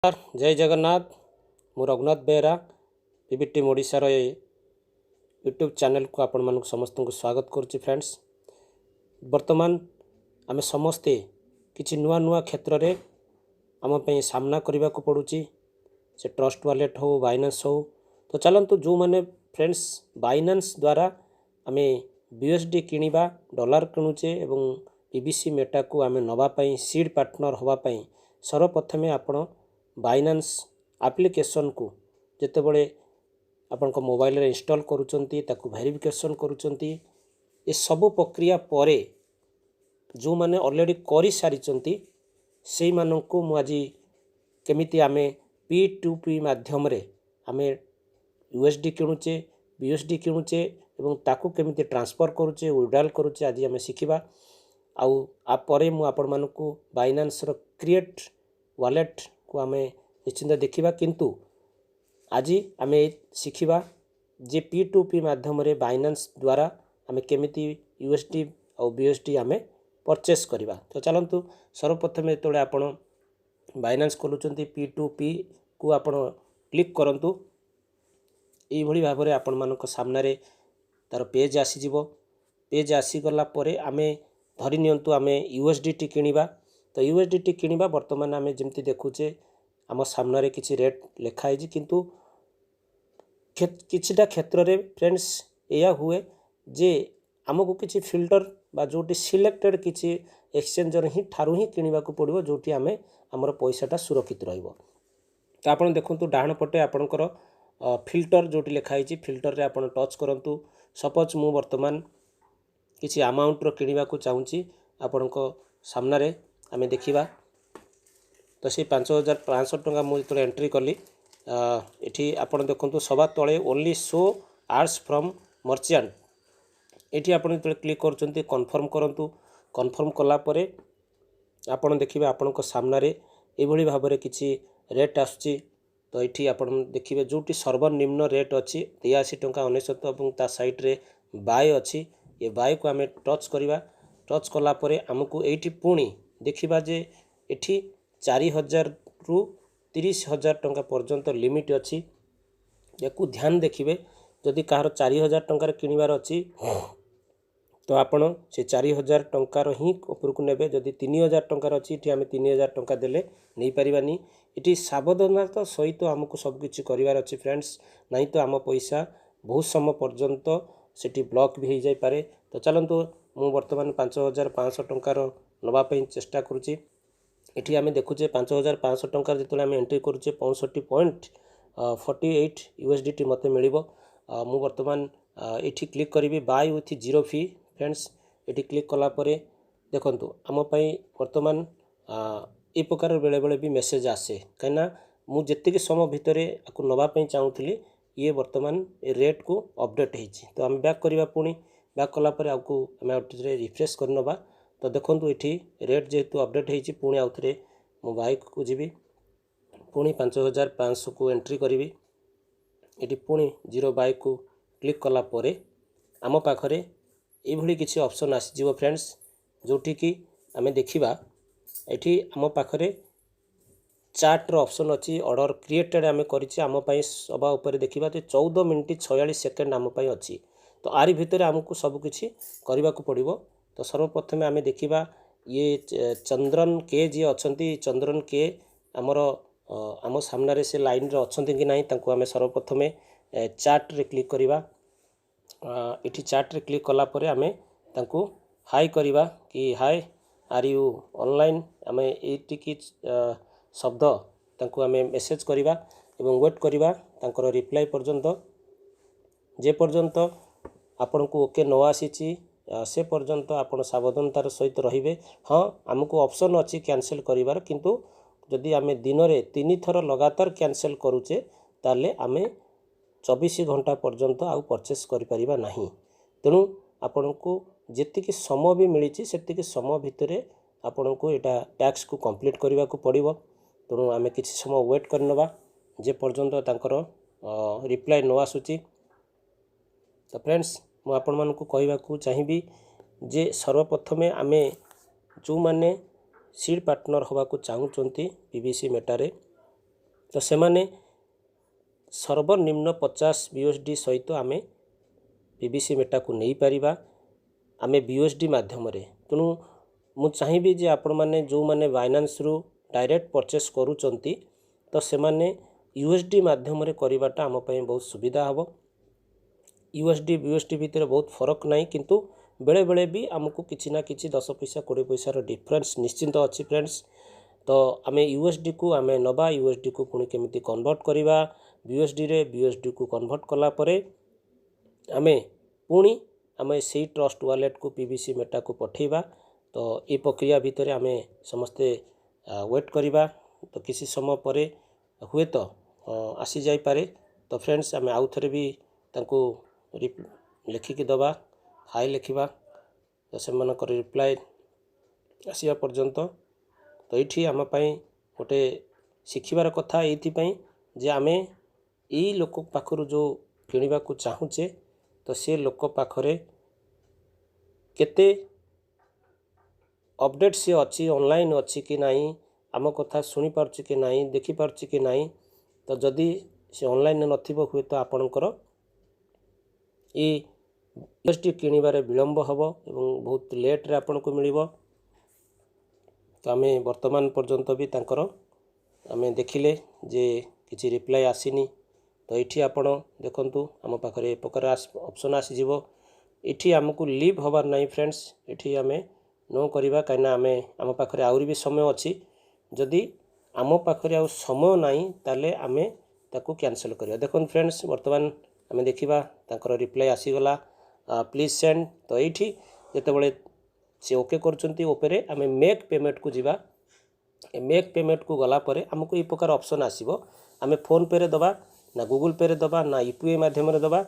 ଜୟ ଜଗନ୍ନାଥ। ମୁଁ Raghunath Behera, P B team ଓଡ଼ିଶାର ଏ YouTube ଚ୍ୟାନେଲକୁ ଆପଣମାନଙ୍କୁ ସମସ୍ତଙ୍କୁ ସ୍ୱାଗତ କରୁଛି। ଫ୍ରେଣ୍ଡସ୍, ବର୍ତ୍ତମାନ ଆମେ ସମସ୍ତେ କିଛି ନୂଆ ନୂଆ କ୍ଷେତ୍ରରେ ଆମ ପାଇଁ ସାମ୍ନା କରିବାକୁ ପଡ଼ୁଛି, ସେ ଟ୍ରଷ୍ଟ ୱାଲେଟ୍ ହେଉ, ବାଇନାନ୍ସ ହେଉ। ତ ଚାଲନ୍ତୁ, ଯେଉଁମାନେ ଫ୍ରେଣ୍ଡସ୍ ବାଇନାନ୍ସ ଦ୍ୱାରା ଆମେ ବିୟୁଏସ୍ଡି କିଣିବା, ଡଲାର କିଣୁଛେ ଏବଂ ପିବିସି ମେଟାକୁ ଆମେ ନେବା ପାଇଁ, ସିଡ୍ ପାର୍ଟନର ହେବା ପାଇଁ ସର୍ବପ୍ରଥମେ ଆପଣ ବାଇନାନ୍ସ ଆପ୍ଲିକେସନକୁ ଯେତେବେଳେ ଆପଣଙ୍କ ମୋବାଇଲରେ ଇନଷ୍ଟଲ୍ କରୁଛନ୍ତି, ତାକୁ ଭେରିଫିକେସନ୍ କରୁଛନ୍ତି, ଏସବୁ ପ୍ରକ୍ରିୟା ପରେ ଯେଉଁମାନେ ଅଲରେଡ଼ି କରିସାରିଛନ୍ତି, ସେଇମାନଙ୍କୁ ମୁଁ ଆଜି କେମିତି ଆମେ P2P ମାଧ୍ୟମରେ ଆମେ ୟୁଏସ୍ଡି କିଣୁଛେ, ବିୟୁଏସ୍ଡି କିଣୁଛେ ଏବଂ ତାକୁ କେମିତି ଟ୍ରାନ୍ସଫର୍ କରୁଛେ, ୱିଡ୍ରାଲ୍ କରୁଛେ, ଆଜି ଆମେ ଶିଖିବା। ଆଉ ଆ ପରେ ମୁଁ ଆପଣମାନଙ୍କୁ ବାଇନାନ୍ସର କ୍ରିଏଟ୍ ୱାଲେଟ୍କୁ ଆମେ ନିଶ୍ଚିନ୍ତ ଦେଖିବା, କିନ୍ତୁ ଆଜି ଆମେ ଶିଖିବା ଯେ P2P ମାଧ୍ୟମରେ ବାଇନାନ୍ସ ଦ୍ୱାରା ଆମେ କେମିତି ୟୁଏସ୍ଡି ଆଉ ବିୟୁଏସ୍ଡି ଆମେ ପରଚେସ୍ କରିବା। ତ ଚାଲନ୍ତୁ, ସର୍ବପ୍ରଥମେ ଯେତେବେଳେ ଆପଣ ବାଇନାନ୍ସ ଖୋଲୁଛନ୍ତି, P2Pକୁ ଆପଣ କ୍ଲିକ୍ କରନ୍ତୁ। ଏଇଭଳି ଭାବରେ ଆପଣମାନଙ୍କ ସାମ୍ନାରେ ତା'ର ପେଜ୍ ଆସିଯିବ। ପେଜ୍ ଆସିଗଲା ପରେ ଆମେ ଧରି ନିଅନ୍ତୁ ଆମେ ୟୁଏସ୍ଡିଟି କିଣିବା। ତ ୟୁଏସ୍ଡିଟି କିଣିବା, ବର୍ତ୍ତମାନ ଆମେ ଯେମିତି ଦେଖୁଛେ, ଆମ ସାମ୍ନାରେ କିଛି ରେଟ୍ ଲେଖା ହେଇଛି। କିନ୍ତୁ କିଛିଟା କ୍ଷେତ୍ରରେ ଫ୍ରେଣ୍ଡସ୍ ଏଇଆ ହୁଏ ଯେ ଆମକୁ କିଛି ଫିଲ୍ଟର ବା ଯେଉଁଠି ସିଲେକ୍ଟେଡ଼ କିଛି ଏକ୍ସଚେଞ୍ଜର ହିଁ ଠାରୁ ହିଁ କିଣିବାକୁ ପଡ଼ିବ, ଯେଉଁଠି ଆମେ ଆମର ପଇସାଟା ସୁରକ୍ଷିତ ରହିବ। ତ ଆପଣ ଦେଖନ୍ତୁ, ଡାହାଣ ପଟେ ଆପଣଙ୍କର ଫିଲ୍ଟର ଯେଉଁଠି ଲେଖା ହେଇଛି, ଫିଲ୍ଟରରେ ଆପଣ ଟଚ୍ କରନ୍ତୁ। ସପୋଜ୍ ମୁଁ ବର୍ତ୍ତମାନ କିଛି ଆମାଉଣ୍ଟର କିଣିବାକୁ ଚାହୁଁଛି। ଆପଣଙ୍କ ସାମ୍ନାରେ ଆମେ ଦେଖିବା। ତ ସେଇ 5500 ଟଙ୍କା ମୁଁ ଯେତେବେଳେ ଏଣ୍ଟ୍ରି କଲି, ଏଠି ଆପଣ ଦେଖନ୍ତୁ, ସବା ତଳେ "Only show ads from merchant", ଏଠି ଆପଣ ଯେତେବେଳେ କ୍ଲିକ୍ କରୁଛନ୍ତି, କନଫର୍ମ କରନ୍ତୁ। କନଫର୍ମ କଲା ପରେ ଆପଣ ଦେଖିବେ, ଆପଣଙ୍କ ସାମ୍ନାରେ ଏଇଭଳି ଭାବରେ କିଛି ରେଟ୍ ଆସୁଛି। ତ ଏଠି ଆପଣ ଦେଖିବେ, ଯେଉଁଠି ସର୍ବନିମ୍ନ ରେଟ୍ ଅଛି 83 ଟଙ୍କା 99 ଏବଂ ତା ସାଇଡ଼୍ରେ ବାଏ ଅଛି। ଏ ବାଏକୁ ଆମେ ଟଚ୍ କରିବା। ଟଚ୍ କଲା ପରେ ଆମକୁ ଏଇଠି ପୁଣି ଦେଖିବା ଯେ ଏଠି 4000ରୁ 30,000 ଟଙ୍କା ପର୍ଯ୍ୟନ୍ତ ଲିମିଟ୍ ଅଛି। ୟାକୁ ଧ୍ୟାନ ଦେଖିବେ। ଯଦି କାହାର 4000 ଟଙ୍କାରେ କିଣିବାର ଅଛି, ତ ଆପଣ ସେ 4000 ଟଙ୍କାର ହିଁ ଉପରକୁ ନେବେ। ଯଦି 3000 ଟଙ୍କାର ଅଛି, ଏଠି ଆମେ 3000 ଟଙ୍କା ଦେଲେ ନେଇପାରିବାନି। ଏଠି ସାବଧାନତା ସହିତ ଆମକୁ ସବୁକିଛି କରିବାର ଅଛି ଫ୍ରେଣ୍ଡସ୍, ନାହିଁ ତ ଆମ ପଇସା ବହୁତ ସମୟ ପର୍ଯ୍ୟନ୍ତ ସେଠି ବ୍ଲକ୍ ବି ହେଇଯାଇପାରେ। ତ ଚାଲନ୍ତୁ, ମୁଁ ବର୍ତ୍ତମାନ 5500 ଟଙ୍କାର ନେବା ପାଇଁ ଚେଷ୍ଟା କରୁଛି। ଏଠି ଆମେ ଦେଖୁଛେ, 5500 ଟଙ୍କାର ଯେତେବେଳେ ଆମେ ଏଣ୍ଟ୍ରି କରୁଛେ, 65.48 ୟୁଏସ୍ଡିଟି ମୋତେ ମିଳିବ। ମୁଁ ବର୍ତ୍ତମାନ ଏଠି କ୍ଲିକ୍ କରିବି "Buy with zero fee"। Friends, ଏଠି କ୍ଲିକ୍ କଲା ପରେ ଦେଖନ୍ତୁ, ଆମ ପାଇଁ ବର୍ତ୍ତମାନ ଏ ପ୍ରକାର ବେଳେବେଳେ ବି ମେସେଜ୍ ଆସେ, କାହିଁକିନା ମୁଁ ଯେତିକି ସମୟ ଭିତରେ ଆକୁ ନେବା ପାଇଁ ଚାହୁଁଥିଲି, ଇଏ ବର୍ତ୍ତମାନ ଏ ରେଟ୍କୁ ଅପଡ଼େଟ୍ ହେଇଛି। ତ ଆମେ ବ୍ୟାକ୍ କରିବା। ପୁଣି ବ୍ୟାକ୍ କଲା ପରେ ଆକୁ ଆମେ ଆଉ ଥରେ ରିଫ୍ରେଶ୍ କରିନେବା। ତ ଦେଖନ୍ତୁ, ଏଠି ରେଟ୍ ଯେହେତୁ ଅପଡ଼େଟ୍ ହେଇଛି, ପୁଣି ଆଉ ଥରେ ମୁଁ ବାଏକୁ ଯିବି। ପୁଣି 5500କୁ ଏଣ୍ଟ୍ରି କରିବି। ଏଠି ପୁଣି ଜିରୋ ବାଏକୁ କ୍ଲିକ୍ କଲା ପରେ ଆମ ପାଖରେ ଏଇଭଳି କିଛି ଅପସନ୍ ଆସିଯିବ ଫ୍ରେଣ୍ଡସ୍, ଯେଉଁଠିକି ଆମେ ଦେଖିବା, ଏଠି ଆମ ପାଖରେ ଚାଟ୍ର ଅପସନ୍ ଅଛି। ଅର୍ଡ଼ର କ୍ରିଏଟେଡ଼୍ ଆମେ କରିଛେ। ଆମ ପାଇଁ ସବା ଉପରେ ଦେଖିବା ଯେ 14 ମିନିଟ୍ 46 ସେକେଣ୍ଡ ଆମ ପାଇଁ ଅଛି। ତ ଆରି ଭିତରେ ଆମକୁ ସବୁକିଛି କରିବାକୁ ପଡ଼ିବ। ତ ସର୍ବପ୍ରଥମେ ଆମେ ଦେଖିବା, ଇଏ ଚନ୍ଦ୍ରନ କେ ଯିଏ ଅଛନ୍ତି, ଚନ୍ଦ୍ରନ କେ ଆମର ଆମ ସାମ୍ନାରେ ସେ ଲାଇନ୍ରେ ଅଛନ୍ତି କି ନାହିଁ, ତାଙ୍କୁ ଆମେ ସର୍ବପ୍ରଥମେ ଚାଟ୍ରେ କ୍ଲିକ୍ କରିବା। ଏଠି ଚାଟ୍ରେ କ୍ଲିକ୍ କଲା ପରେ ଆମେ ତାଙ୍କୁ ହାଇ କରିବା କି "Hi, are you online?" ଆମେ ଏଇଟିକି ଶବ୍ଦ ତାଙ୍କୁ ଆମେ ମେସେଜ୍ କରିବା ଏବଂ ୱେଟ୍ କରିବା ତାଙ୍କର ରିପ୍ଲାଏ ପର୍ଯ୍ୟନ୍ତ। ଯେ ପର୍ଯ୍ୟନ୍ତ ଆପଣଙ୍କୁ ଓକେ ନ ଆସିଛି, ସେ ପର୍ଯ୍ୟନ୍ତ ଆପଣ ସାବଧାନତାର ସହିତ ରହିବେ। ହଁ, ଆମକୁ ଅପସନ୍ ଅଛି କ୍ୟାନସେଲ୍ କରିବାର, କିନ୍ତୁ ଯଦି ଆମେ ଦିନରେ ତିନି ଥର ଲଗାତାର କ୍ୟାନସେଲ୍ କରୁଛେ, ତାହେଲେ ଆମେ 24 ଘଣ୍ଟା ପର୍ଯ୍ୟନ୍ତ ଆଉ ପରଚେସ୍ କରିପାରିବା ନାହିଁ। ତେଣୁ ଆପଣଙ୍କୁ ଯେତିକି ସମୟ ବି ମିଳିଛି, ସେତିକି ସମୟ ଭିତରେ ଆପଣଙ୍କୁ ଏଇଟା ଟାସ୍କକୁ କମ୍ପ୍ଲିଟ୍ କରିବାକୁ ପଡ଼ିବ। ତେଣୁ ଆମେ କିଛି ସମୟ ୱେଟ୍ କରିନେବା, ଯେ ପର୍ଯ୍ୟନ୍ତ ତାଙ୍କର ରିପ୍ଲାଏ ନ ଆସୁଛି। ତ ଫ୍ରେଣ୍ଡସ୍, ମୁଁ ଆପଣମାନଙ୍କୁ କହିବାକୁ ଚାହିଁବି ଯେ ସର୍ବପ୍ରଥମେ ଆମେ ଯେଉଁମାନେ ସିଡ୍ ପାର୍ଟନର୍ ହେବାକୁ ଚାହୁଁଛନ୍ତି ପିବିସି ମେଟାରେ ତ ସେମାନେ ସର୍ବନିମ୍ନ 50 ବିୟୁଏସ୍ଡି ସହିତ ଆମେ ପିବିସି ମେଟାକୁ ନେଇପାରିବା ଆମେ ବିୟୁଏସ୍ଡି ମାଧ୍ୟମରେ। ତେଣୁ ମୁଁ ଚାହିଁବି ଯେ ଆପଣମାନେ ଯେଉଁମାନେ ବାଇନାନ୍ସରୁ ଡାଇରେକ୍ଟ ପରଚେସ୍ କରୁଛନ୍ତି, ତ ସେମାନେ ୟୁଏସ୍ଡି ମାଧ୍ୟମରେ କରିବାଟା ଆମ ପାଇଁ ବହୁତ ସୁବିଧା ହେବ। ୟୁଏସ୍ଡି, ବିୟୁଏସ୍ଡି ଭିତରେ ବହୁତ ଫରକ ନାହିଁ, କିନ୍ତୁ ବେଳେବେଳେ ବି ଆମକୁ କିଛି ନା କିଛି 10 ପଇସା, 20 ପଇସାର ଡିଫରେନ୍ସ ନିଶ୍ଚିନ୍ତ ଅଛି ଫ୍ରେଣ୍ଡସ୍। ତ ଆମେ ୟୁଏସ୍ଡିକୁ ଆମେ ନେବା, ୟୁଏସ୍ଡିକୁ ପୁଣି କେମିତି କନଭର୍ଟ କରିବା ବିୟୁଏସ୍ଡିରେ, ବିୟୁଏସ୍ଡିକୁ କନଭର୍ଟ କଲା ପରେ ଆମେ ପୁଣି ଆମେ ସେଇ ଟ୍ରଷ୍ଟ ୱାଲେଟ୍କୁ ପିବିସି ମେଟାକୁ ପଠାଇବା। ତ ଏ ପ୍ରକ୍ରିୟା ଭିତରେ ଆମେ ସମସ୍ତେ ୱେଟ୍ କରିବା। ତ କିଛି ସମୟ ପରେ ହୁଏତ ଆସିଯାଇପାରେ। ତ ଫ୍ରେଣ୍ଡସ୍, ଆମେ ଆଉ ଥରେ ବି ତାଙ୍କୁ ଲେଖିକି ଦେବା, ହାଇ ଲେଖିବା, ତ ସେମାନଙ୍କର ରିପ୍ଲାଏ ଆସିବା ପର୍ଯ୍ୟନ୍ତ। ତ ଏଇଠି ଆମ ପାଇଁ ଗୋଟେ ଶିଖିବାର କଥା ଏଇଥିପାଇଁ ଯେ ଆମେ ଏଇ ଲୋକ ପାଖରୁ ଯେଉଁ କିଣିବାକୁ ଚାହୁଁଛେ, ତ ସେ ଲୋକ ପାଖରେ କେତେ ଅପଡ଼େଟ୍ ସିଏ ଅଛି, ଅନଲାଇନ୍ ଅଛି କି ନାହିଁ, ଆମ କଥା ଶୁଣିପାରୁଛି କି ନାହିଁ, ଦେଖିପାରୁଛି କି ନାହିଁ। ତ ଯଦି ସେ ଅନଲାଇନ୍ରେ ନଥିବ, ହୁଏତ ଆପଣଙ୍କର ଏଇ ୟୁଏସ୍ଡି କିଣିବାରେ ବିଳମ୍ବ ହେବ ଏବଂ ବହୁତ ଲେଟ୍ରେ ଆପଣଙ୍କୁ ମିଳିବ। ତ ଆମେ ବର୍ତ୍ତମାନ ପର୍ଯ୍ୟନ୍ତ ବି ତାଙ୍କର ଆମେ ଦେଖିଲେ ଯେ କିଛି ରିପ୍ଲାଏ ଆସିନି। ତ ଏଇଠି ଆପଣ ଦେଖନ୍ତୁ, ଆମ ପାଖରେ ଏ ପ୍ରକାର ଅପସନ୍ ଆସିଯିବ। ଏଠି ଆମକୁ ଲିଭ୍ ହେବାର ନାହିଁ ଫ୍ରେଣ୍ଡସ୍। ଏଠି ଆମେ ନୋ କରିବା, କାହିଁକିନା ଆମ ପାଖରେ ଆହୁରି ବି ସମୟ ଅଛି। ଯଦି ଆମ ପାଖରେ ଆଉ ସମୟ ନାହିଁ, ତାହେଲେ ଆମେ ତାକୁ କ୍ୟାନସଲ୍ କରିବା। ଦେଖନ୍ତୁ ଫ୍ରେଣ୍ଡସ୍, ବର୍ତ୍ତମାନ ଆମେ ଦେଖିବା ତାଙ୍କର ରିପ୍ଲାଏ ଆସିଗଲା, "ପ୍ଲିଜ୍ ସେଣ୍ଡ"। ତ ଏଇଠି ଯେତେବେଳେ ସେ ଓକେ କରୁଛନ୍ତି, ଉପରେ ଆମେ ମେକ୍ ପେମେଣ୍ଟକୁ ଯିବା। ମେକ୍ ପେମେଣ୍ଟକୁ ଗଲା ପରେ ଆମକୁ ଏଇ ପ୍ରକାର ଅପସନ୍ ଆସିବ। ଆମେ ଫୋନ୍ପେରେ ଦେବା ନା ଗୁଗୁଲ୍ ପେରେ ଦେବା ନା ୟୁପିଆଇ ମାଧ୍ୟମରେ ଦେବା?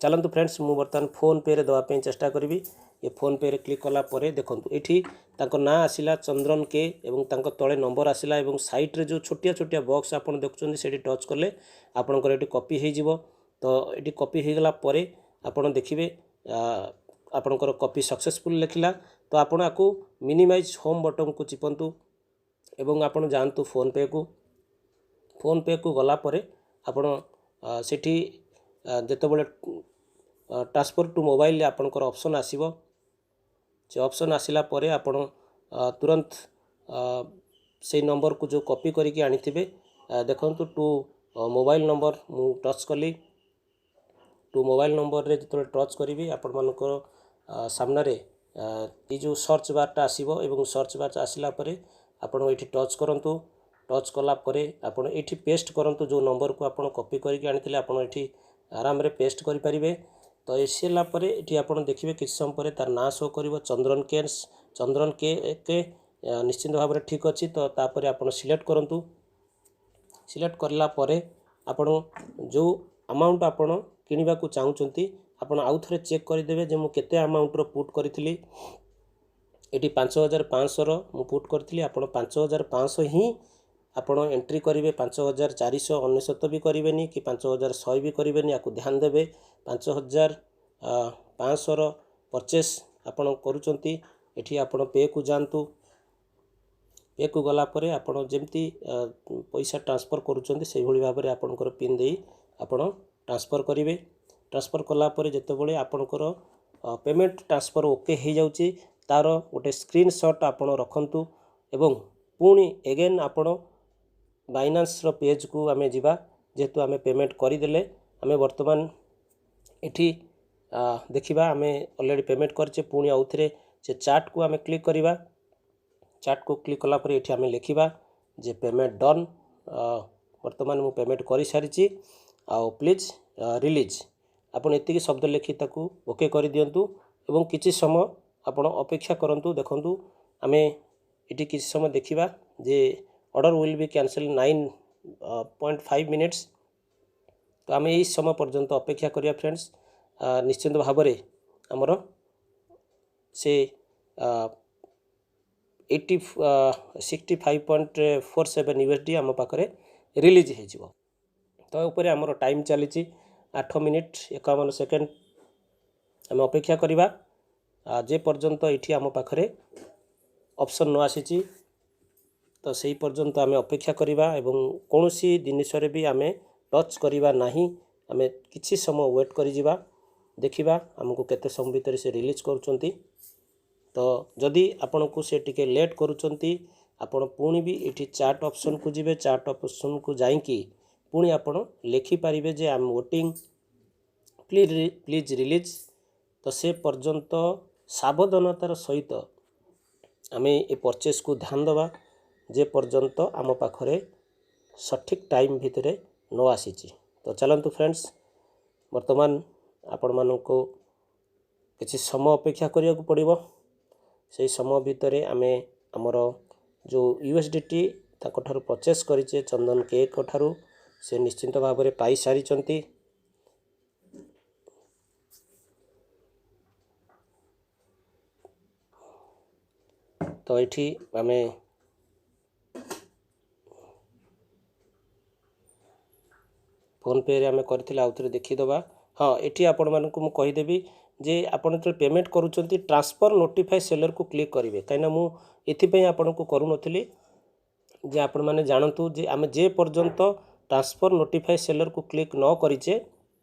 ଚାଲନ୍ତୁ ଫ୍ରେଣ୍ଡସ୍, ମୁଁ ବର୍ତ୍ତମାନ ଫୋନ୍ପେରେ ଦେବା ପାଇଁ ଚେଷ୍ଟା କରିବି। ଏ ଫୋନ୍ପେରେ କ୍ଲିକ୍ କଲା ପରେ ଦେଖନ୍ତୁ, ଏଇଠି ତାଙ୍କ ନାଁ ଆସିଲା ଚନ୍ଦ୍ରନ କେ ଏବଂ ତାଙ୍କ ତଳେ ନମ୍ବର ଆସିଲା ଏବଂ ସାଇଡ଼୍ରେ ଯେଉଁ ଛୋଟିଆ ଛୋଟିଆ ବକ୍ସ ଆପଣ ଦେଖୁଛନ୍ତି, ସେଇଠି ଟଚ୍ କଲେ ଆପଣଙ୍କର ଏଠି କପି ହେଇଯିବ। ତ ଏଠି କପି ହେଇଗଲା ପରେ ଆପଣ ଦେଖିବେ, ଆପଣଙ୍କର କପି ସକ୍ସେସଫୁଲ୍ ଲେଖିଲା। ତ ଆପଣ ଆକୁ ମିନିମାଇଜ୍ ହୋମ୍ ବଟନ୍କୁ ଚିପନ୍ତୁ ଏବଂ ଆପଣ ଯାଆନ୍ତୁ ଫୋନ୍ପେକୁ। ଫୋନ୍ପେକୁ ଗଲା ପରେ ଆପଣ ସେଠି ଯେତେବେଳେ ଟ୍ରାନ୍ସଫର୍ ଟୁ ମୋବାଇଲରେ ଆପଣଙ୍କର ଅପସନ୍ ଆସିବ, ସେ ଅପସନ୍ ଆସିଲା ପରେ ଆପଣ ତୁରନ୍ତ ସେଇ ନମ୍ବରକୁ ଯେଉଁ କପି କରିକି ଆଣିଥିବେ, ଦେଖନ୍ତୁ, ଟୁ ମୋବାଇଲ ନମ୍ବର ମୁଁ ଟଚ୍ କଲି। ଟୁ ମୋବାଇଲ ନମ୍ବରରେ ଯେତେବେଳେ ଟଚ୍ କରିବି, ଆପଣମାନଙ୍କର ସାମ୍ନାରେ ଏଇ ଯେଉଁ ସର୍ଚ୍ଚ ବାର୍ଟା ଆସିବ ଏବଂ ସର୍ଚ୍ଚ ବାର୍ ଆସିଲା ପରେ ଆପଣ ଏଇଠି ଟଚ୍ କରନ୍ତୁ। ଟଚ୍ କଲା ପରେ ଆପଣ ଏଇଠି ପେଷ୍ଟ କରନ୍ତୁ। ଯେଉଁ ନମ୍ବରକୁ ଆପଣ କପି କରିକି ଆଣିଥିଲେ, ଆପଣ ଏଇଠି ଆରାମରେ ପେଷ୍ଟ କରିପାରିବେ। ତ ଆସିଲା ପରେ ଏଠି ଆପଣ ଦେଖିବେ, କିଛି ସମୟ ପରେ ତାର ନାଁ ଶୋ କରିବ ଚନ୍ଦ୍ରନ କେନ୍ସ, ଚନ୍ଦ୍ରନ କେ କେ। ନିଶ୍ଚିନ୍ତ ଭାବରେ ଠିକ୍ ଅଛି। ତ ତାପରେ ଆପଣ ସିଲେକ୍ଟ କରନ୍ତୁ। ସିଲେକ୍ଟ କଲା ପରେ ଆପଣ ଯେଉଁ ଆମାଉଣ୍ଟ ଆପଣ କିଣିବାକୁ ଚାହୁଁଛନ୍ତି, ଆପଣ ଆଉ ଥରେ ଚେକ୍ କରିଦେବେ ଯେ ମୁଁ କେତେ ଆମାଉଣ୍ଟର ପୁଟ୍ କରିଥିଲି। ଏଠି 5500ର ମୁଁ ପୁଟ୍ କରିଥିଲି। ଆପଣ 5500 ହିଁ ଆପଣ ଏଣ୍ଟ୍ରି କରିବେ। 5499 ବି କରିବେନି କି 5100 ବି କରିବେନି। ଆକୁ ଧ୍ୟାନ ଦେବେ। 5500ର ପରଚେସ୍ ଆପଣ କରୁଛନ୍ତି। ଏଠି ଆପଣ ପେକୁ ଯାଆନ୍ତୁ। ପେକୁ ଗଲା ପରେ ଆପଣ ଯେମିତି ପଇସା ଟ୍ରାନ୍ସଫର୍ କରୁଛନ୍ତି, ସେଇଭଳି ଭାବରେ ଆପଣଙ୍କର ପିନ୍ ଦେଇ ଆପଣ ଟ୍ରାନ୍ସଫର୍ କରିବେ। ଟ୍ରାନ୍ସଫର୍ କଲା ପରେ ଯେତେବେଳେ ଆପଣଙ୍କର ପେମେଣ୍ଟ ଟ୍ରାନ୍ସଫର୍ ଓକେ ହେଇଯାଉଛି, ତା'ର ଗୋଟେ ସ୍କ୍ରିନସଟ୍ ଆପଣ ରଖନ୍ତୁ ଏବଂ ପୁଣି ଏଗେନ୍ ଆପଣ ବାଇନାନ୍ସର ପେଜ୍କୁ ଆମେ ଯିବା। ଯେହେତୁ ଆମେ ପେମେଣ୍ଟ କରିଦେଲେ, ଆମେ ବର୍ତ୍ତମାନ ଏଠି ଦେଖିବା, ଆମେ ଅଲରେଡ଼ି ପେମେଣ୍ଟ କରିଛେ। ପୁଣି ଆଉଥରେ ସେ ଚାଟ୍କୁ ଆମେ କ୍ଲିକ୍ କରିବା। ଚାଟ୍କୁ କ୍ଲିକ୍ କଲା ପରେ ଏଠି ଆମେ ଲେଖିବା ଯେ ପେମେଣ୍ଟ ଡନ୍, ବର୍ତ୍ତମାନ ମୁଁ ପେମେଣ୍ଟ କରିସାରିଛି ଆଉ ପ୍ଲିଜ୍ ରିଲିଜ୍। ଆପଣ ଏତିକି ଶବ୍ଦ ଲେଖି ତାକୁ ଓକେ କରିଦିଅନ୍ତୁ ଏବଂ କିଛି ସମୟ ଆପଣ ଅପେକ୍ଷା କରନ୍ତୁ। ଦେଖନ୍ତୁ, ଆମେ ଏଠି କିଛି ସମୟ ଦେଖିବା ଯେ order will be cancel 9.5 minutes। ତ ଆମେ ଏଇ ସମୟ ପର୍ଯ୍ୟନ୍ତ ଅପେକ୍ଷା କରିବା ଫ୍ରେଣ୍ଡସ୍। ନିଶ୍ଚିନ୍ତ ଭାବରେ ଆମର ସେ 865.47 USD ଆମ ପାଖରେ ରିଲିଜ୍ ହେଇଯିବ। ତ ଉପରେ ଆମର ଟାଇମ୍ ଚାଲିଛି 8 ମିନିଟ୍ 51 ସେକେଣ୍ଡ। ଆମେ ଅପେକ୍ଷା କରିବା ଯେ ପର୍ଯ୍ୟନ୍ତ ଏଇଠି ଆମ ପାଖରେ ଅପସନ୍ ନ ଆସିଛି। ତ ସେଇ ପର୍ଯ୍ୟନ୍ତ ଆମେ ଅପେକ୍ଷା କରିବା ଏବଂ କୌଣସି ଜିନିଷରେ ବି ଆମେ ଟଚ୍ କରିବା ନାହିଁ। ଆମେ କିଛି ସମୟ ୱେଟ୍ କରିଯିବା, ଦେଖିବା ଆମକୁ କେତେ ସମୟ ଭିତରେ ସେ ରିଲିଜ୍ କରୁଛନ୍ତି। ତ ଯଦି ଆପଣଙ୍କୁ ସେ ଟିକେ ଲେଟ୍ କରୁଛନ୍ତି, ଆପଣ ପୁଣି ବି ଏଠି ଚାଟ୍ ଅପସନ୍କୁ ଯିବେ। ଚାଟ୍ ଅପସନ୍କୁ ଯାଇକି ପୁଣି ଆପଣ ଲେଖିପାରିବେ ଯେ "I'm waiting, please, please release." ତ ସେ ପର୍ଯ୍ୟନ୍ତ ସାବଧାନତାର ସହିତ ଆମେ ଏ ପରଚେସ୍କୁ ଧ୍ୟାନ ଦେବା, ଯେ ପର୍ଯ୍ୟନ୍ତ ଆମ ପାଖରେ ସଠିକ୍ ଟାଇମ୍ ଭିତରେ ନ ଆସିଛି। ତ ଚାଲନ୍ତୁ ଫ୍ରେଣ୍ଡସ୍, ବର୍ତ୍ତମାନ ଆପଣମାନଙ୍କୁ କିଛି ସମୟ ଅପେକ୍ଷା କରିବାକୁ ପଡ଼ିବ। ସେଇ ସମୟ ଭିତରେ ଆମେ ଆମର ଯେଉଁ ୟୁଏସଡିଟି ତାଙ୍କଠାରୁ ପରଚେସ୍ କରିଛେ ଚନ୍ଦନ କେଙ୍କ ଠାରୁ, ସେ ନିଶ୍ଚିନ୍ତ ଭାବରେ ପାଇସାରିଛନ୍ତି। ତ ଏଠି ଆମେ ଫୋନ୍ପେରେ ଆମେ କରିଥିଲେ, ଆଉ ଥରେ ଦେଖିଦେବା। ହଁ, ଏଠି ଆପଣମାନଙ୍କୁ ମୁଁ କହିଦେବି ଯେ ଆପଣ ଯେତେବେଳେ ପେମେଣ୍ଟ କରୁଛନ୍ତି, ଟ୍ରାନ୍ସଫର୍ ନୋଟିଫାଏ ସେଲର୍କୁ କ୍ଲିକ୍ କରିବେ। କାହିଁକିନା ମୁଁ ଏଥିପାଇଁ ଆପଣଙ୍କୁ କରୁନଥିଲି ଯେ ଆପଣମାନେ ଜାଣନ୍ତୁ ଯେ ଆମେ ଯେ ପର୍ଯ୍ୟନ୍ତ ଟ୍ରାନ୍ସଫର୍ ନୋଟିଫାଏ ସେଲର୍କୁ କ୍ଲିକ୍ ନ କରିଛେ,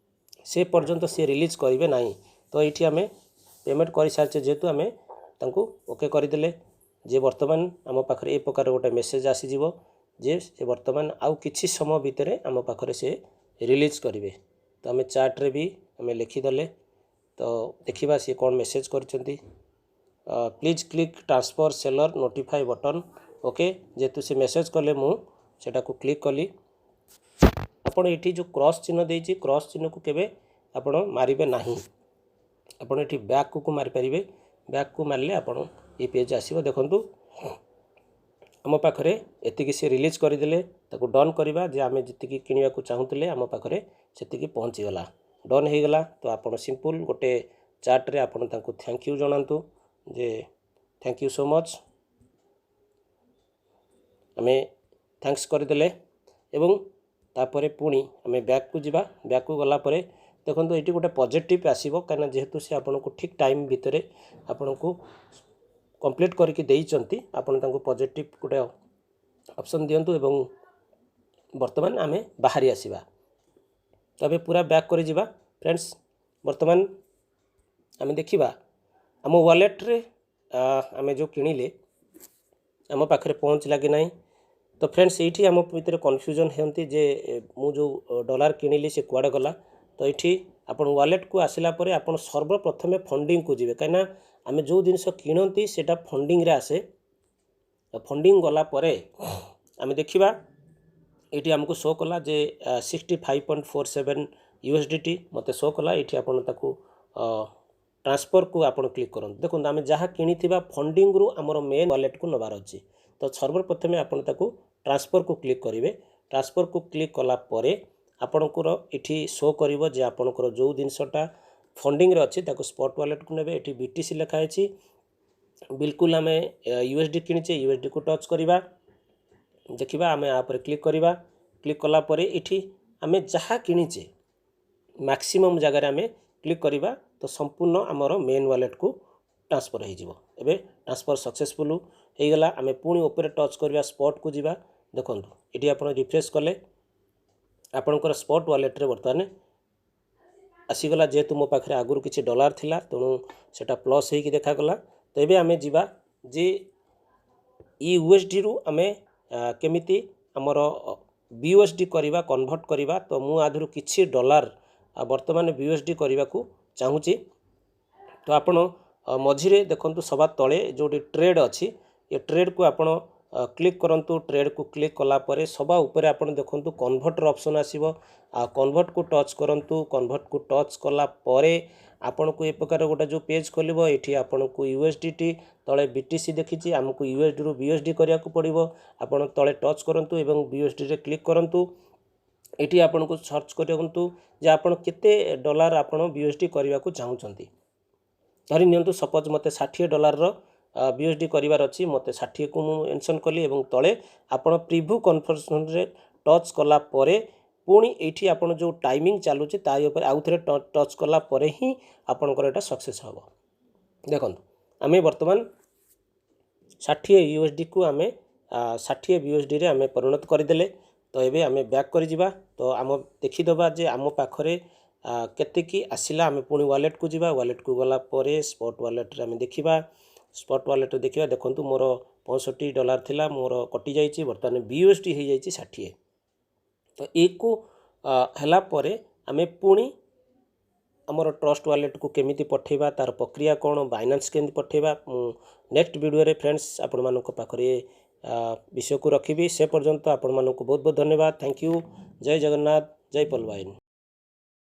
ସେ ପର୍ଯ୍ୟନ୍ତ ସେ ରିଲିଜ୍ କରିବେ ନାହିଁ। ତ ଏଇଠି ଆମେ ପେମେଣ୍ଟ କରିସାରିଛେ ଯେହେତୁ, ଆମେ ତାଙ୍କୁ ଓକେ କରିଦେଲେ ଯେ ବର୍ତ୍ତମାନ ଆମ ପାଖରେ ଏ ପ୍ରକାର ଗୋଟେ ମେସେଜ୍ ଆସିଯିବ ଯେ ସେ ବର୍ତ୍ତମାନ ଆଉ କିଛି ସମୟ ଭିତରେ ଆମ ପାଖରେ ସେ ରିଲିଜ୍ କରିବେ। ତ ଆମେ ଚାଟ୍ରେ ବି ଆମେ ଲେଖିଦେଲେ। ତ ଦେଖିବା ସିଏ କ'ଣ ମେସେଜ୍ କରିଛନ୍ତି। "Please click transfer seller notify button." Okay, ଯେହେତୁ ସେ ମେସେଜ୍ କଲେ, ମୁଁ ସେଟାକୁ କ୍ଲିକ୍ କଲି। ଆପଣ ଏଠି ଯେଉଁ କ୍ରସ୍ ଚିହ୍ନ ଦେଇଛି, କ୍ରସ୍ ଚିହ୍ନକୁ କେବେ ଆପଣ ମାରିବେ ନାହିଁ। ଆପଣ ଏଠି ବ୍ୟାକ୍କୁ ମାରିପାରିବେ। ବ୍ୟାକ୍କୁ ମାରିଲେ ଆପଣ ଏ ପେଜ୍ ଆସିବ। ଦେଖନ୍ତୁ, ଆମ ପାଖରେ ଏତିକି ସେ ରିଲିଜ୍ କରିଦେଲେ। ତାକୁ ଡନ୍ କରିବା ଯେ ଆମେ ଯେତିକି କିଣିବାକୁ ଚାହୁଁଥିଲେ, ଆମ ପାଖରେ ସେତିକି ପହଞ୍ଚିଗଲା, ଡନ୍ ହେଇଗଲା। ତ ଆପଣ ସିମ୍ପଲ୍ ଗୋଟେ ଚାଟ୍ରେ ଆପଣ ତାଙ୍କୁ thank you ଜଣାନ୍ତୁ ଯେ "Thank you so much." ଆମେ thanks କରିଦେଲେ ଏବଂ ତାପରେ ପୁଣି ଆମେ ବ୍ୟାକ୍କୁ ଯିବା। ବ୍ୟାକ୍କୁ ଗଲା ପରେ ଦେଖନ୍ତୁ, ଏଇଠି ଗୋଟେ ପଜିଟିଭ୍ ଆସିବ, କାହିଁକିନା ଯେହେତୁ ସେ ଆପଣଙ୍କୁ ଠିକ୍ ଟାଇମ୍ ଭିତରେ ଆପଣଙ୍କୁ କମ୍ପ୍ଲିଟ୍ କରିକି ଦେଇଛନ୍ତି। ଆପଣ ତାଙ୍କୁ ପଜିଟିଭ୍ ଗୋଟେ ଅପସନ୍ ଦିଅନ୍ତୁ ଏବଂ ବର୍ତ୍ତମାନ ଆମେ ବାହାରି ଆସିବା। ତ ଏବେ ପୁରା ବ୍ୟାକ୍ କରିଯିବା ଫ୍ରେଣ୍ଡସ୍। ବର୍ତ୍ତମାନ ଆମେ ଦେଖିବା ଆମ ୱାଲେଟ୍ରେ ଆମେ ଯେଉଁ କିଣିଲେ, ଆମ ପାଖରେ ପହଞ୍ଚିଲା କି ନାହିଁ। ତ ଫ୍ରେଣ୍ଡସ୍, ଏଇଠି ଆମ ଭିତରେ କନଫ୍ୟୁଜନ୍ ହୁଅନ୍ତି ଯେ ମୁଁ ଯେଉଁ ଡଲାର କିଣିଲି, ସେ କୁଆଡ଼େ ଗଲା? ତ ଏଇଠି ଆପଣ ୱାଲେଟ୍କୁ ଆସିଲା ପରେ ଆପଣ ସର୍ବପ୍ରଥମେ ଫଣ୍ଡିଙ୍ଗକୁ ଯିବେ, କାହିଁକିନା ଆମେ ଯେଉଁ ଜିନିଷ କିଣନ୍ତି, ସେଇଟା ଫଣ୍ଡିଙ୍ଗରେ ଆସେ। ଫଣ୍ଡିଙ୍ଗ ଗଲା ପରେ ଆମେ ଦେଖିବା, ଏଇଠି ଆମକୁ ଶୋ କଲା ଯେ 65.47 USDT ମୋତେ ଶୋ କଲା। ଏଇଠି ଆପଣ ତାକୁ ଟ୍ରାନ୍ସଫର୍କୁ ଆପଣ କ୍ଲିକ୍ କରନ୍ତୁ। ଦେଖନ୍ତୁ, ଆମେ ଯାହା କିଣିଥିବା, ଫଣ୍ଡିଙ୍ଗରୁ ଆମର ମେନ୍ ୱାଲେଟ୍କୁ ନେବାର ଅଛି। ତ ସର୍ବପ୍ରଥମେ ଆପଣ ତାକୁ ଟ୍ରାନ୍ସଫର୍କୁ କ୍ଲିକ୍ କରିବେ। ଟ୍ରାନ୍ସଫର୍କୁ କ୍ଲିକ୍ କଲା ପରେ ଆପଣଙ୍କର ଏଠି ଶୋ କରିବ ଯେ ଆପଣଙ୍କର ଯେଉଁ ଜିନିଷଟା ଫଣ୍ଡିଙ୍ଗରେ ଅଛି, ତାକୁ ସ୍ପଟ୍ ୱାଲେଟ୍କୁ ନେବେ। ଏଠି ବିଟିସି ଲେଖା ହେଇଛି। ବିଲକୁଲ ଆମେ ୟୁଏସଡି କିଣିଛେ, ୟୁଏସଡିକୁ ଟଚ୍ କରିବା। ଦେଖିବା, ଆମେ ଆ ଉପରେ କ୍ଲିକ୍ କରିବା। କ୍ଲିକ୍ କଲା ପରେ ଏଠି ଆମେ ଯାହା କିଣିଛେ, ମ୍ୟାକ୍ସିମମ୍ ଜାଗାରେ ଆମେ କ୍ଲିକ୍ କରିବା, ତ ସମ୍ପୂର୍ଣ୍ଣ ଆମର ମେନ୍ ୱାଲେଟ୍କୁ ଟ୍ରାନ୍ସଫର୍ ହେଇଯିବ। ଏବେ ଟ୍ରାନ୍ସଫର୍ ସକ୍ସେସଫୁଲ୍ ହେଇଗଲା। ଆମେ ପୁଣି ଉପରେ ଟଚ୍ କରିବା, ସ୍ପଟ୍କୁ ଯିବା। ଦେଖନ୍ତୁ, ଏଠି ଆପଣ ରିଫ୍ରେଶ୍ କଲେ ଆପଣଙ୍କର ସ୍ପଟ୍ ୱାଲେଟ୍ରେ ବର୍ତ୍ତମାନ ଆସିଗଲା। ଯେହେତୁ ମୋ ପାଖରେ ଆଗରୁ କିଛି ଡଲାର ଥିଲା, ତେଣୁ ସେଇଟା ପ୍ଲସ୍ ହେଇକି ଦେଖାଗଲା। ତ ଏବେ ଆମେ ଯିବା ଯେ ୟୁଏସଡିରୁ ଆମେ କେମିତି ଆମର ବିୟୁଏସଡି କରିବା, କନଭର୍ଟ କରିବା। ତ ମୁଁ ଆଧରୁ କିଛି ଡଲାର ବର୍ତ୍ତମାନ ବିୟୁଏସଡି କରିବାକୁ ଚାହୁଁଛି। ତ ଆପଣ ମଝିରେ ଦେଖନ୍ତୁ, ସବା ତଳେ ଯେଉଁଠି ଟ୍ରେଡ଼୍ ଅଛି, ଏ ଟ୍ରେଡ଼୍କୁ ଆପଣ କ୍ଲିକ୍ କରନ୍ତୁ। ଟ୍ରେଡ଼୍କୁ କ୍ଲିକ୍ କଲା ପରେ ସବା ଉପରେ ଆପଣ ଦେଖନ୍ତୁ, କନଭର୍ଟର ଅପସନ୍ ଆସିବ। ଆଉ କନଭର୍ଟକୁ ଟଚ୍ କରନ୍ତୁ। କନଭର୍ଟକୁ ଟଚ୍ କଲା ପରେ ଆପଣଙ୍କୁ ଏ ପ୍ରକାର ଗୋଟେ ଯେଉଁ ପେଜ୍ ଖୋଲିବ, ଏଠି ଆପଣଙ୍କୁ ୟୁଏସଡିଟି, ତଳେ ବିଟିସି ଦେଖିଛି। ଆମକୁ ୟୁଏସଡିରୁ ବିୟୁଏସଡି କରିବାକୁ ପଡ଼ିବ। ଆପଣ ତଳେ ଟଚ୍ କରନ୍ତୁ ଏବଂ ବିୟୁଏସଡିରେ କ୍ଲିକ୍ କରନ୍ତୁ। ଏଠି ଆପଣଙ୍କୁ ସର୍ଚ୍ଚ କରନ୍ତୁ ଯେ ଆପଣ କେତେ ଡଲାର ଆପଣ ବିୟୁଏସଡି କରିବାକୁ ଚାହୁଁଛନ୍ତି। ଧରି ନିଅନ୍ତୁ, ସପୋଜ୍ ମୋତେ 60 ଡଲାରର ବିୟୁଏସଡି କରିବାର ଅଛି। ମୋତେ 60କୁ ମୁଁ ମେନସନ୍ କଲି ଏବଂ ତଳେ ଆପଣ ପ୍ରିଭ୍ୟୁ କନଭର୍ସନରେ ଟଚ୍ କଲା ପରେ ପୁଣି ଏଇଠି ଆପଣ ଯେଉଁ ଟାଇମିଂ ଚାଲୁଛି, ତାରି ଉପରେ ଆଉ ଥରେ ଟଚ୍ କଲା ପରେ ହିଁ ଆପଣଙ୍କର ଏଇଟା ସକ୍ସେସ୍ ହେବ। ଦେଖନ୍ତୁ, ଆମେ ବର୍ତ୍ତମାନ 60 ୟୁଏସଡିକୁ ଆମେ 60 ବିୟୁଏସଡିରେ ଆମେ ପରିଣତ କରିଦେଲେ। ତ ଏବେ ଆମେ ବ୍ୟାକ୍ କରିଯିବା। ତ ଆମ ଦେଖିଦେବା ଯେ ଆମ ପାଖରେ କେତିକି ଆସିଲା। ଆମେ ପୁଣି ୱାଲେଟ୍କୁ ଯିବା। ୱାଲେଟ୍କୁ ଗଲା ପରେ ସ୍ପଟ୍ ୱାଲେଟ୍ରେ ଆମେ ଦେଖିବା। ସ୍ପଟ୍ ୱାଲେଟ୍ରେ ଦେଖିବା। ଦେଖନ୍ତୁ, ମୋର 65 ଡଲାର ଥିଲା, ମୋର କଟିଯାଇଛି। ବର୍ତ୍ତମାନ ବିୟୁଏସଡି ହେଇଯାଇଛି 60। ତ ଏକୁ ହେଲା ପରେ ଆମେ ପୁଣି ଆମର ଟ୍ରଷ୍ଟ ୱାଲେଟ୍କୁ କେମିତି ପଠାଇବା, ତା'ର ପ୍ରକ୍ରିୟା କ'ଣ, ବାଇନାନ୍ସ କେମିତି ପଠାଇବା, ମୁଁ ନେକ୍ସଟ ଭିଡ଼ିଓରେ ଫ୍ରେଣ୍ଡସ୍ ଆପଣମାନଙ୍କ ପାଖରେ ବିଷୟକୁ ରଖିବି। ସେ ପର୍ଯ୍ୟନ୍ତ ଆପଣମାନଙ୍କୁ ବହୁତ ବହୁତ ଧନ୍ୟବାଦ। Thank you. Jay Jagannath, Jay ପଲବାଇନ।